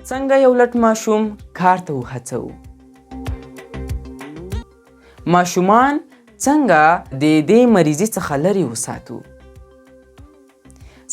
څنګه یو لټ ماشوم کار ته وهڅوو؟ ماشومان څنګه د دې مریضي څخه لرې وساتو؟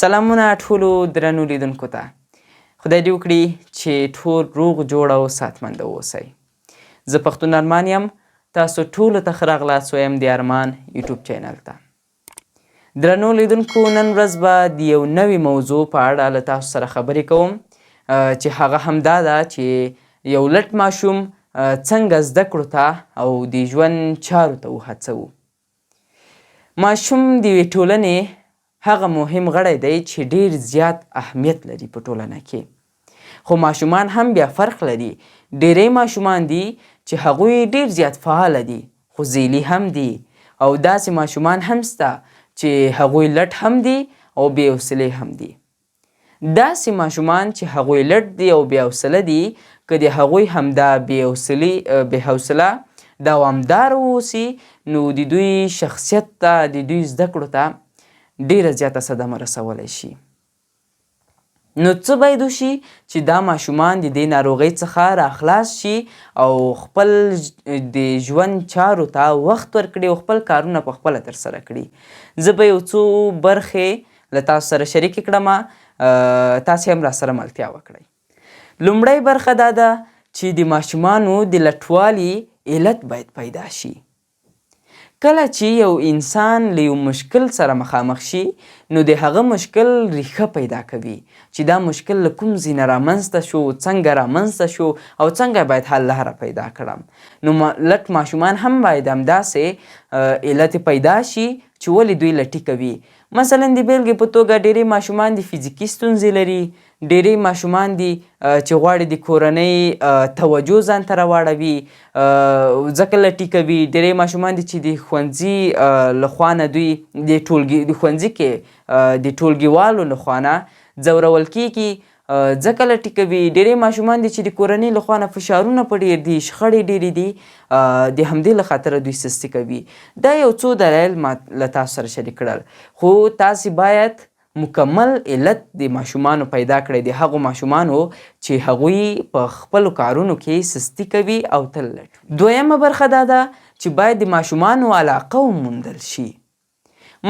سلامونه ټولو درنو لیدونکو ته، خدای دې وکړي چې ټول روغ جوړ او صحتمند اوسئ. زه پښتون ارمان یم، تاسو ټولو ته ښه راغلاست وایم د ارمان یوټیوب چینل ته. درنو لیدونکو، نن ورځ به د یو نوي موضوع په اړه له تاسو سره خبرې کوم چې هغه هم دا ده چې یو لټ ماشوم څنګه زده کړو ته او د ژوند چارو ته وهڅوو. ماشوم د یوې ټولنې هغه مهم غړی دی چې ډیر زیات اهمیت لري په ټولنه کې. خو ماشومان هم بیا فرق لري، ډیری ماشومان دي چې هغوی ډیر زیات فعاله دي خو ذیلي هم دي او داسې ماشومان هم سته چې هغوی لټ هم دي او بې حوصلې هم دي. داسې ماشومان چې هغوی لټ دي او بې حوصله دي که د هغوی همدا بې حوصلي بې حوصله دوامداره واوسي نو د دوی شخصیت ته، د دوی زده کړو ته ډیره زیاته صدمه رسولی شي. نو څه باید وشي چې دا ماشومان د دې ناروغۍ څخه راخلاص شي او خپل د ژوند چارو ته وخت ورکړي او خپل کارونه په خپله ترسره کړي؟ زه به یو څو برخې له تاسو سره شریکې کړم، تاسې هم راسره ملتیا وکړئ. لومړی برخه دا ده چې د ماشومانو د لټوالي علت باید پیدا شي. کله چې یو انسان له یو مشکل سره مخامخ شي نو د هغه مشکل ریښه پیدا کوي چې دا مشکل له کوم ځای نه رامنځته شو، څنګه رامنځته شو او څنګه باید حل لاره پیدا کړم. نو لټ ماشومان هم باید همداسې علت پیدا شي چې ولې دوی لټي کوي. مثلا د بیلګې په توګه ډیری ماشومان د فزیکي ستونزې لري، ډیری ماشومان دي چې غواړي د کورنۍ توجه ځان ته راواړوي ځکه لټي کوي. ډیری ماشومان دي چې د ښوونځي له خوا نه دوی د ټولګي د ښوونځي کې د ټولګیوالو له خوا نه ځورول کیږي ځکه لټي کوي. ډیری ماشومان دي چې د کورنۍ له خوا نه فشارونه په ډیر دي، شخړې ډیرې دي، د همدې له خاطره دوی سستي کوي. دا یو څو دلایل ما له تاسو سره شریک کړل، خو تاسې باید مکمل علت د ماشومانو پیدا کړئ، د هغو ماشومانو چې هغوی په خپلو کارونو کې سستي کوي او تل لټ وي. دویمه برخه دا ده چې باید د ماشومانو علاقه وموندل شي.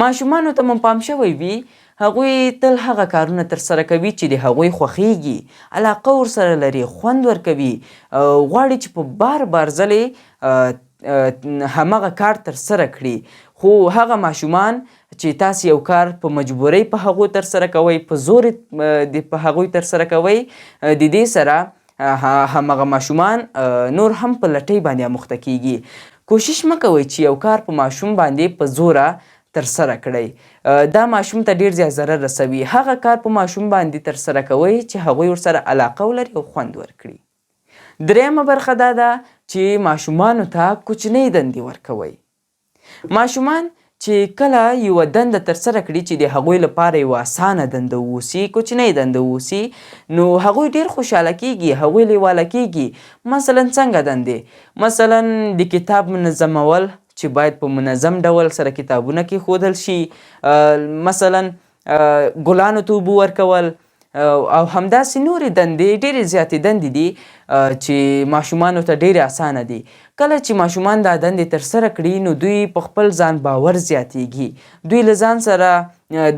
ماشومانو ته مو پام شوی وي، هغوی تل هغه کارونه ترسره کوي چې د هغوی خوښیږي، علاقه ورسره لري، خوند ورکوي، غواړي چې په بار بار ځلې همغه کار ترسره کړي. خو هغه ماشومان چې تاسې یو کار په مجبورۍ په هغو ترسره کوئ، په زور د په هغوی ترسره کوئ، د دې سره همغه ماشومان نور هم په لټۍ باندې اموخته کیږي. کوشش مه کوئ چې یو کار په ماشوم باندې په زوره ترسره کړئ، دا ماشوم ته ډیر زیات ضرر رسوي. هغه کار په ماشوم باندې ترسره کوئ چې هغوی ورسره علاقه ولري او خوند ورکړي. درېیمه برخه دا ده چې ماشومانو ته کوچنۍ دندې ورکوئ. ماشومان چې کله یوه دنده ترسره کړي چې د هغوی لپاره یوه اسانه دنده واوسي، کوچنۍ دنده واوسي، نو هغوی ډیر خوشحاله کیږي، هغوی لیواله کیږي. مثلا څنګه دندې؟ مثلا د کتاب منظمول چې باید په منظم ډول سره کتابونه کیښودل شي، مثلا ګلانو ته اوبه ورکول او همداسې نورې دندې. ډېرې زیاتې دندې دي چې ماشومانو ته ډېرې اسانه دي. کله چې ماشومان دا دندې ترسره کړي نو دوی په خپل ځان باور زیاتیږي. دوی له ځان سره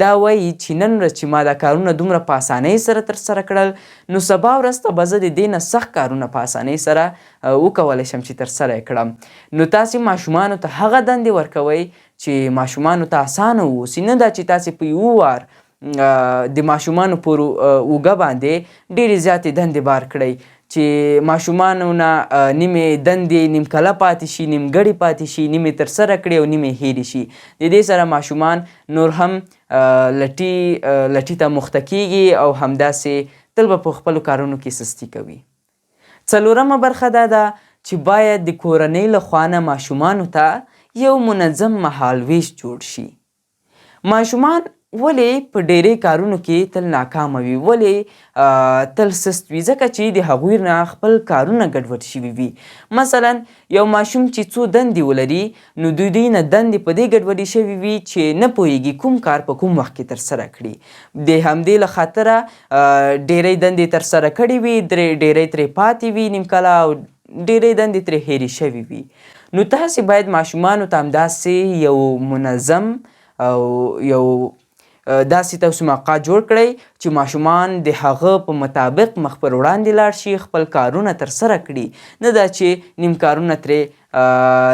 دا وایي چې نن ورځ چې ما دا کارونه دومره په اسانۍ سره ترسره کړل نو سبا ورځ ته به زه د دې نه سخت کارونه په اسانۍ سره وکولی شم چې ترسره یې کړم. نو تاسې ماشومانو ته هغه دندې ورکوئ چې ماشومانو ته اسانه واوسي، نه دا چې تاسې په یوه وار د ماشومانو پر اوږه باندې ډېرې زیاتې دندې بار کړئ چې ماشومانو نه نیمې دندې نیمکله پاتې شي، نیمګړې پاتې شي، نیمې ترسره کړي او نیمې هېرې شي. د دې سره ماشومان نور هم لټي لټي ته مخته کیږي او همداسې تل به په خپلو کارونو کې سستي کوي. څلورمه برخه دا ده چې باید د کورنۍ له خوا نه ماشومانو ته یو منظم مهالوېش جوړ شي. ماشومان ولې په ډیری کارونو کې تل ناکامه وي، ولې تل سست وي؟ ځکه چې د هغوی نه خپل کارونه ګډوډ شوي وي. مثلا یو ماشوم چې څو دندې ولري، نو د دوی نه دندې په دې ګډوډې شوي وي چې نه پوهیږي کوم کار په کوم وخت کې ترسره کړي. د همدې له خاطره ډیری دندې ترسره کړې وي، ډیری ترې پاتې وي نیمکله، او ډیری دندې ترې هېرې شوې وي. نو تاسې باید ماشومانو ته همداسې یو منظم او یو داسې تاسو موقع جوړ کړئ چې ماشومان د هغه په مطابق مخ پر وړاندې لاړ شي، خپل کارونه ترسره کړي، نه دا چې نیم کارونه ترې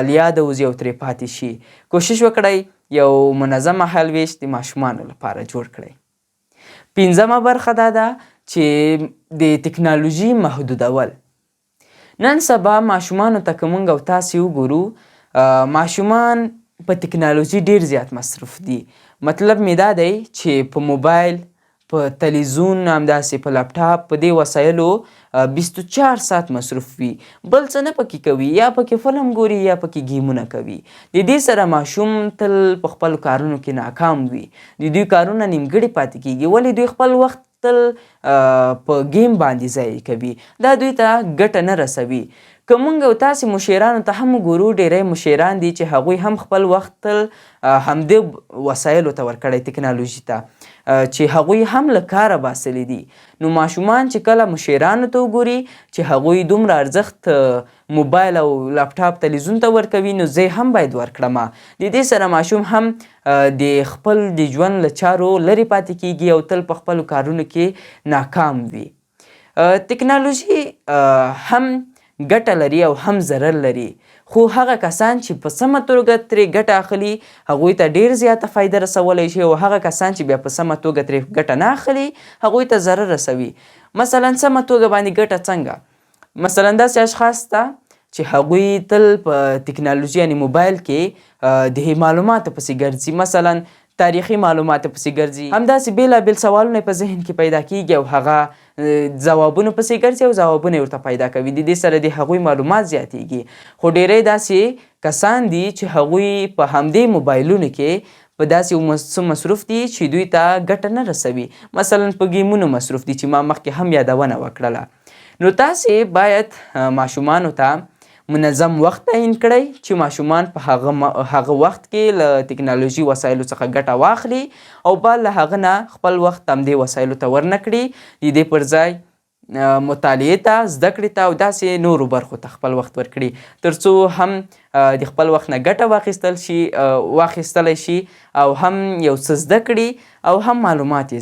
له یاده وځي او ترې پاتې شي. کوشش وکړئ یو منظم مهالوېش د ماشومانو لپاره جوړ کړئ. پنځمه برخه دا ده چې د تکنالوژي محدودول. نن سبا ماشومانو ته که مونږ او تاسې وګورو، ماشومان په تکنالوژي ډیر زیات مصروف دي. مطلب مې دا دی چې په موبایل، په تلویزیون، همداسې په لپټاپ، په دې وسایلو 24 ساعت مصروف وي، بل څه نه پکې کوي، یا پکې فلم ګوري یا پکې ګیمونه کوي. د دې سره ماشوم تل په خپلو کارونو کې ناکام وي، د دوی کارونه نیمګړي پاتې کیږي. ولې دوی خپل وخت تل په ګیم باندې ضایع کوي؟ دا دوی ته ګټه نه رسوي. که مونږ او تاسې مشیرانو ته هم وګورو، ډیری مشیران دي چې هغوی هم خپل وخت تل همدې وسایلو ته ورکړی، تکنالوژي ته، چې هغوی هم له کاره باسلي دي. نو ماشومان چې کله مشیرانو ته وګوري چې هغوی دومره ارزښت موبایل او لپټاپ تلویزیون ته ورکوي، نو زه هم باید ورکړم. د دې سره ماشوم هم د خپل د ژوند له چارو لرې پاتې کیږي او تل په خپلو کارونو کې ناکام وي. تکنالوژي هم ګټه لري او هم ضرر لري، خو هغه کسان چې په سمه توګه ترې ګټه اخلي هغوی ته ډیر زیاته فایده رسولی شي، او هغه کسان چې بیا په سمه توګه ترې ګټه نه اخلي هغوی ته ضرر رسوي. مثلا سمه توګه باندې ګټه څنګه؟ مثلا داسې اشخاص ته چې هغوی تل په تکنالوژي یعنی موبایل کې د معلوماتو پسې ګرځي، مثلا تاریخي معلوماتو پسې ګرځي، همداسې بېلابېل سوالونه په ذهن کې پیدا کیږي او هغه ځوابونو پسې ګرځي او ځوابونه ورته پیدا کوي. د دې سره د هغوی معلومات زیاتیږي. خو ډیری داسې کسان دي چې هغوی په همدې موبایلونو کې په داسې څه مصروف دي چې دوی ته ګټه نه رسوي، مثلا په ګیمونو مصروف دي چې ما مخکې هم یادونه وکړله. نو تاسې باید ماشومانو ته منظم وخت تعین کړئ چې ماشومان په هغه وخت کې له تکنالوژي وسایلو څخه ګټه واخلي او بل له هغه نه خپل وخت همدې وسایلو ته ورنه کړي، د دې پر ځای مطالعې ته، زده کړې ته او داسې نورو برخو ته خپل وخت ورکړي، ترڅو هم د خپل وخت نه ګټه واخیستلی شي او هم یو څه زده کړي او هم معلومات یې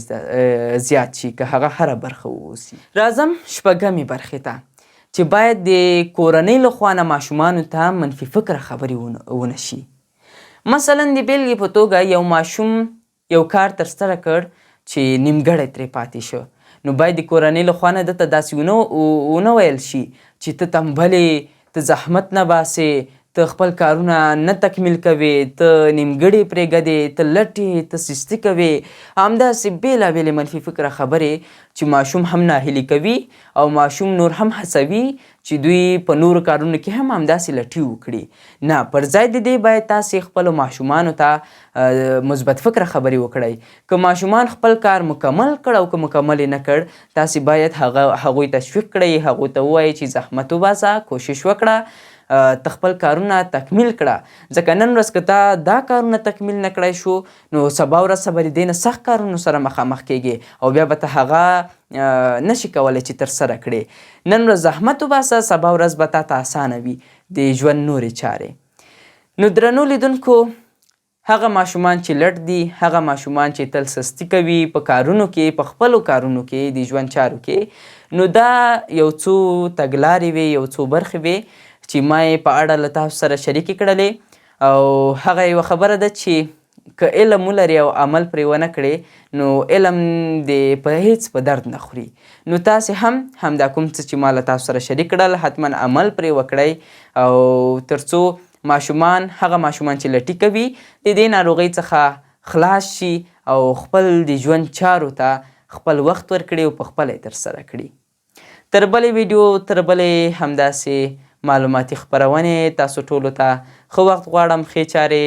زیات شي، که هغه هره برخه واوسي. راځم شپږمې برخې ته چې باید د کورنۍ له خوا نه ماشومانو ته منفي فکره خبرې ونه شي. مثلا د بېلګې په توګه یو ماشوم یو کار ترسره کړ چې نیمګړی ترې پاتې شو، نو باید د کورنۍ له خوا نه ده ته داسې ونه ویل شي چې ته تنبلې، ته زحمت نه باسې، ته خپل کارونه نه تکمیل کوې، ته نیمګړې پرېږدې، ته لټې، ته سستي کوې، همداسې بېلابېلې منفي فکره خبرې چې ماشوم هم ناهیلي کوي او ماشوم نور هم هڅوي چې دوی په نورو کارونو کې هم همداسې لټي وکړي. نه، پر ځای د دې باید تاسې خپلو ماشومانو ته مثبت فکره خبرې وکړئ. که ماشومان خپل کار مکمل کړ او که مکمل یې نه کړ، تاسې باید هغوی تشویق کړئ، هغوی ته ووایئ چې زحمت وباسه، کوشش وکړه، ته خپل کارونه تکمیل کړه، ځکه نن ورځ که تا دا کارونه تکمیل نه کړای شو نو سبا ورځ به د دې نه سخت کارونو سره مخامخ کېږې او بیا به ته هغه نشي کولی چې ترسره کړې. نن ورځ زحمت وباسه، سبا ورځ به تا ته اسانه وي د ژوند نورې چارې. نو درنو لیدونکو، هغه ماشومان چې لټ دي، هغه ماشومان چې تل سستي کوي په کارونو کې، په خپلو کارونو کې، د ژوند چارو کې، نو دا یو څو تګلارې وې، یو څو برخې وې چې ما یې په اړه له تاسو سره شریکې کړلې. او هغه یوه خبره ده چې که علم ولرې او عمل پرې ونه کړې نو علم دې په هیڅ په درد نه خوري. نو تاسې هم همدا کوم څه چې ما له تاسو سره شریک کړل حتما عمل پرې وکړئ، او ترڅو هغه ماشومان چې لټي کوي د دې ناروغۍ څخه خلاص شي او خپل د ژوند چارو ته خپل وخت ورکړي او په خپله یې ترسره کړي. تر بلې ویډیو، تر بلې همداسې معلوماتي خپرونې تاسو ټولو ته ښه وخت غواړم. ښې چارې.